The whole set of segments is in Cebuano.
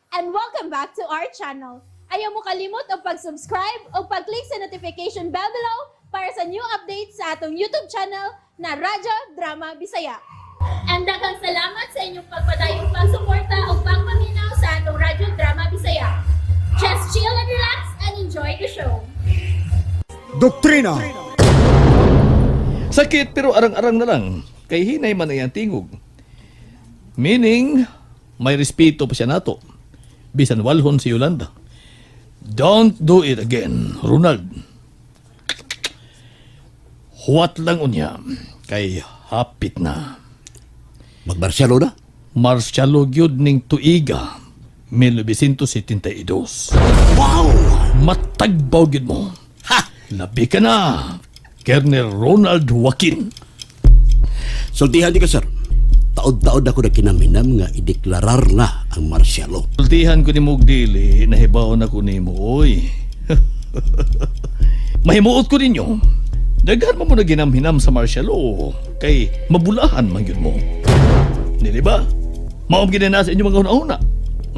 And welcome back to our channel. Ayaw mo kalimot og pag-subscribe o pag-click sa notification bell below para sa new updates sa atong YouTube channel na Radyo Drama Bisaya. And daghang salamat sa inyong pagpadayong pagsuporta o pagpaminaw sa atong Radyo Drama Bisaya. Just chill and relax and enjoy the show. Doktrina. Sakit pero arang-arang na lang. Kay hinay man ay ang tingog. Meaning, may respeto pa siya nato. Bisan walhon si Yolanda. Don't do it again, Ronald. Huwat lang unya. Kay hapit na. Mag-martial law na? Martial law gyud ning tuiga 1972. Wow! Matagbaw gyud mo. Ha! Labi ka na, Colonel Ronald Joaquin. Sultihan di ka, sir. Taod-taod ako na kinaminam nga ideklarar na ang martial law. Sultihan ko nimo og dili, nahibaw na ko nimo, oy. Mahimuot ko ninyo. Daghan mo mo na ginamhinam sa martial law, kay mabulahan man gyud mo. Dili ba? Maom gid na sa inyong mga una-una.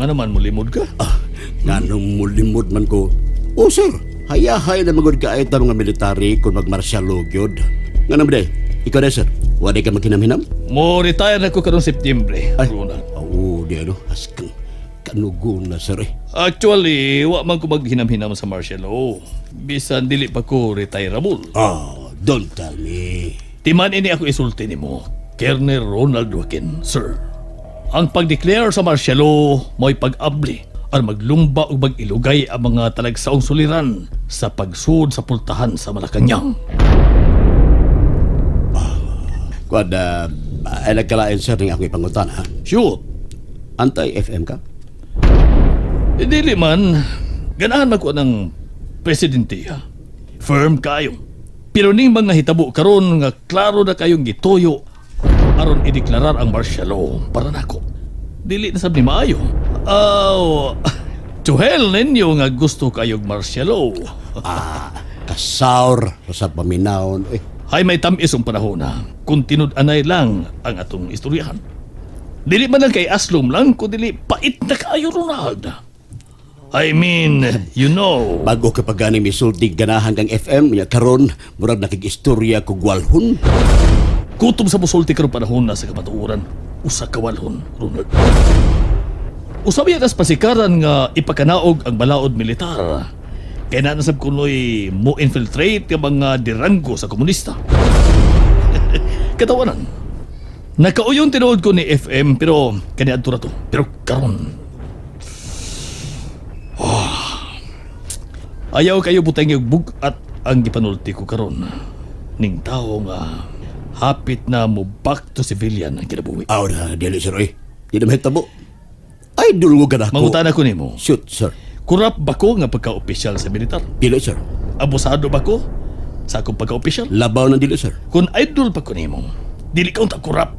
Nga naman mulimod ka. Ah, nganong mulimod man ko. Oh, sir, hayahay na magod kaayot ang mga military kung mag-martial law gyud. Nga naman day, ikaw na, sir, wala ka maghinam-hinam? Mo retire na ko karong Septyembre, Ay. Ronald. Oo, di ano, askang kanugo na, sir eh. Actually, wa man ko maghinam-hinam sa martial law. Bisan dili pa ko retirable. Oh, don't tell me. Timan ini ako isulti nimo, Colonel Ronald Joaquin, sir. Ang pag-declare sa martial law mo'y pag-abli ang maglumba ug mag-ilugay ang mga talagsaong suliran sa pagsud sa pultahan sa Malacañang. Kuan, ay nagkalain, sir, ning ako ipangutana, ha? Shoot! Anti-FM ka? Eh, dili man, ganahan man ko ng presidente, ha. Firm kayo. Pero ning mga hitabo karon nga klaro na kayong gituyo aron ideklarar ang martial law para nako. Dili na sab ni maayo. Oh, to hell ninyo nga gusto kayog martial law. Ah, kasaur sa paminawon. Eh, Hay may tamis ang panahon na kung tinud-anay lang ang atong istoryahan. Dili man lang kay aslom lang kung dili pait na kaayo, Ronald. I mean, you know. Bago ka pa gani misulti ganahan kang FM, nya karon murag nakig-istorya kog walhon. Kutob sa musulti karong panahon na sa kamatuoran, usa ka walhon, Ronald. Usab ya tas pasikaran nga ipakanaog ang balaod militar. Kay naa nasab kunoy mo infiltrate nga mga diranggo sa komunista. Katawanan. Nakauyon tinuod ko ni FM pero kaniadto ra to. Pero karon, oh, ayaw kayo butang yung bug-at ang gipanulti ko karon. Ning tawo nga hapit na mo back to civilian ang kinabuhi. Aw na, dili sir oy. Di na mahitabo. Idol ko ka ko. Mangutana ko nimo, Shoot, sir. Kurap ba ko nga pagka-opisyal sa militar? Dili, sir. Abusado ba ko sa akong pagka-opisyal? Labaw na dili, sir. Kung idol pa ko nimo, dili ka unta kurap.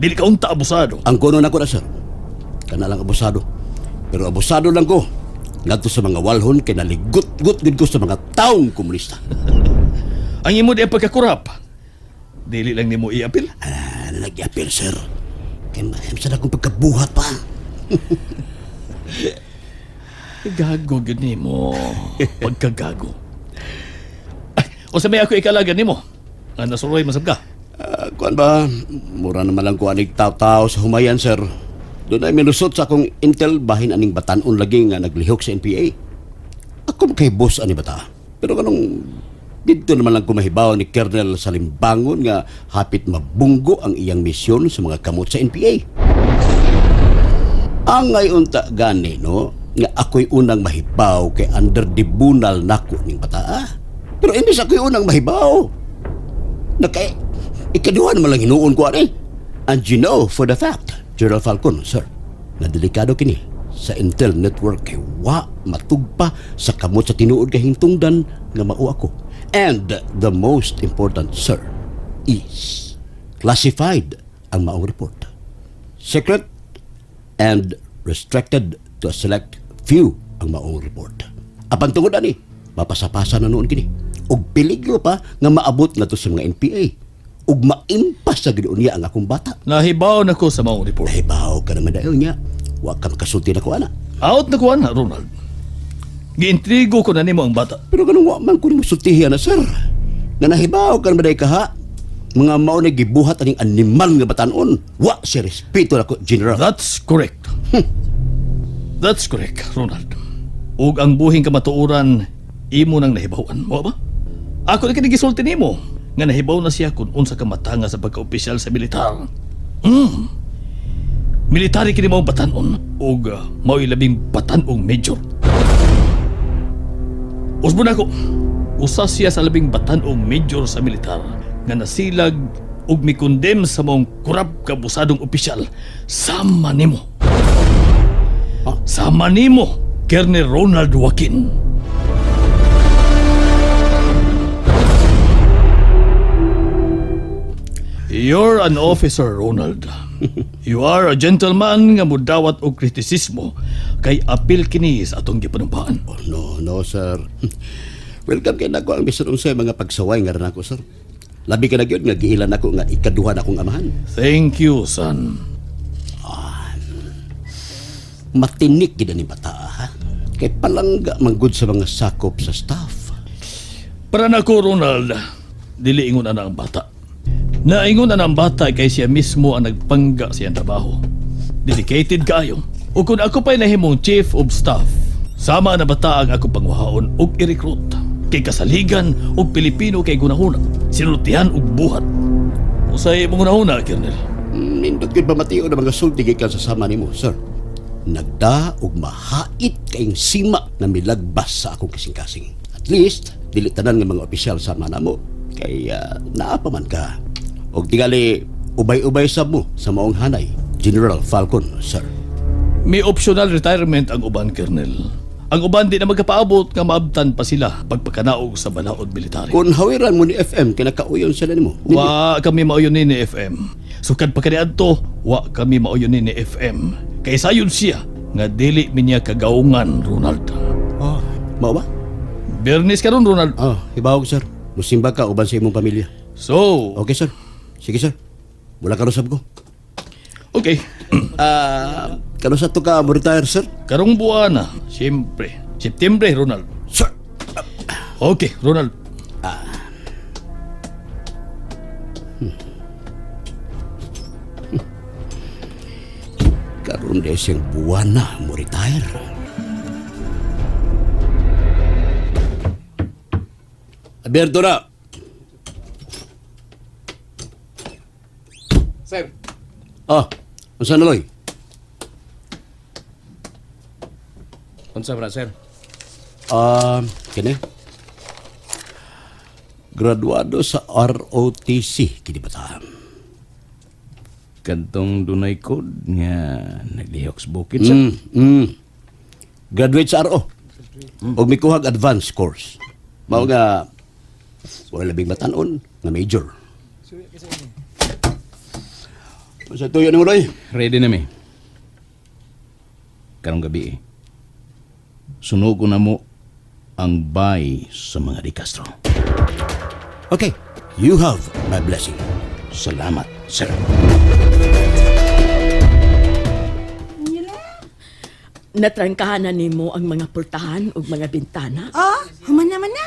Dili ka unta abusado. Ang kuno nako na, sir. Kana lang abusado. Pero abusado lang ko ngadto sa mga walhon kay naligot-gut gid ko sa mga taong komunista. Ang imo di ang pagkakurap. Dili lang nimo iapil. Ah, nag-appeal, sir. Kay mahim sa akong pagkabuhat pa. Gago gyud nimo. Pagkagago. Ay, unsa may ako ikalagan nimo? Nga nasuroy man sab ka. Ah, kuan ba, mura naman lang ko anig tao-tao sa humayan, sir. Doon ay milusot sa akong intel bahin aning batanon lagi nga naglihok sa NPA. Ako kay boss ani bata. Pero kanong dito naman lang kumahibaw ni Colonel Salimbangon nga hapit mabunggo ang iyang misyon sa mga kamot sa NPA. Ang ay unta gani no nga ako'y unang mahibaw kay under dibunal nako ning bata. Ah. Pero imbis ako'y unang mahibaw, naka ikaduha naman lang hinuon ko ani. And you know for the fact, General Falcon, sir, na delikado kini sa Intel network kay wa matugpa sa kamot sa tinuod kay hintungdan nga mao ako. And the most important, sir, is classified ang maong report. Secret and restricted to a select few ang maong report. Apan tungod ani, mapasapasa na noon kini. Ug peligro pa nga maabot na to sa mga NPA. Ug maimpas sa gid niya ang akong bata. Nahibaw na ko sa maong report. Nahibaw ka naman dahil niya. Wa ka makasulti na ko ana. Out na kuan, Ronald. Giintrigo ko na nimo ang bata. Pero ganun wa man ko nimo sultihan na, sir. Nga nahibaw ka naman ka ha. Mga mao na gibuhat aning animal nga batanon. Wa si respeto nako, General. That's correct. That's correct, Ronald. Ug ang buhing kamatuoran imo nang nahibaw-an mo ba? Ako na kini gisulti nimo nga nahibaw na siya kung unsa ka matanga sa pagka-opisyal sa militar. Military kini mao batanon ug mao'y labing batanong major. Usbon ako. Usa siya sa labing batanong major sa militar nga nasilag ug mikondem sa maong kurap kabusadong opisyal sama nimo. Sama nimo, Colonel Ronald Joaquin. You're an officer, Ronald. You are a gentleman nga mudawat og kritisismo kay apil kini sa atong gipanumpaan. Oh, no, no, sir. Welcome kay nako ang bisan unsay mga pagsaway nga nako, sir. Labi ka na gyud nga giilan ako nga ikaduha na akong amahan. Thank you, son. Matinik gid ni bata ha. Kay palangga manggod sa mga sakop sa staff. Para nako, Ronald, dili ingon ana ang bata. Naingon ana ang bata kay siya mismo ang nagpangga sa iyang trabaho. Dedicated kaayo. Ug kung ako pa'y nahimong chief of staff, sama na bata ang ako pangwahaon ug i-recruit. Kay kasaligan ug Pilipino kay gunahuna, sinultihan ug buhat. Usay imong gunahuna, Colonel. Nindot gyud pamatiod ang mga sulti gikan sa sama nimo, sir. Nagda og mahait kaing sima nga milagbas sa akong kasing-kasing. At least dili tanan nga mga opisyal sama namo kay naa pa man ka. Og tingali ubay-ubay sab mo sa maong hanay, General Falcon, sir. May optional retirement ang uban, Colonel. Ang uban di na magkapaabot nga maabtan pa sila pagpakanaog sa balaod military. Kung hawiran mo ni FM kinakauyon sila nimo. Wa kami mauyon ni FM. Sukad pa kaniadto, wa kami mauyon ni FM. Kay sayon siya nga dili mi niya kagaungan, Ronald. Oh, mao ba? Biyernes karon, Ronald. Oh, hibawog sir. Musimba ka uban sa imong pamilya. So, Okay sir. Sige sir. Wala ka sab ko. Okay. Ah, kano sa to ka mo retire sir? Karong buwan na, siyempre. Septembre, Ronald. Sir. Okay, Ronald. Karon de siyang buwan na mo retire. Alberto na. Sir, Ah, unsa na loy? unsa ba na, sir? Ah, kini. Graduado sa ROTC kini ba ta? Kantong dunay code nga naglihok sa bukid, sir. Graduate sa RO. Og mikuhag advanced course. Mao nga wala labing batan-on nga major. Unsa tuyo nimo Roy? Ready na mi. Karong gabi eh. Sunugo na mo ang bay sa mga Di Castro. Okay, you have my blessing. Salamat, sir. Natrangkahan na nimo ang mga pultahan ug mga bintana. Oh, human naman na.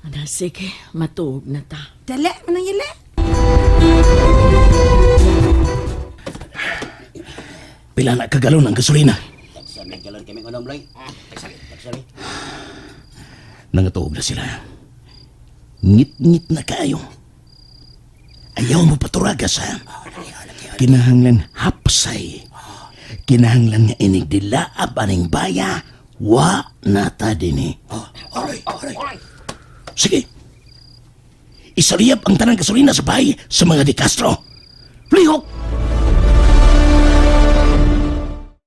Ana, sige, matuog na ta. Dali, manang yala. Pila na kagalon ang gasolina. Nangatuog na sila. Ngit-ngit na kayo. Ayaw mo paturagas ha. Kinahanglan hapsay. Kinahanglan nga inig dilaab aning baya. Wa na ta dinhi. Sige. Isaliyab ang tanang gasolina sa bahay sa mga Di Castro. Lihok!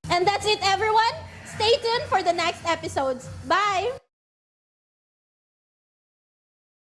And that's it, everyone. Stay tuned for the next episodes. Bye!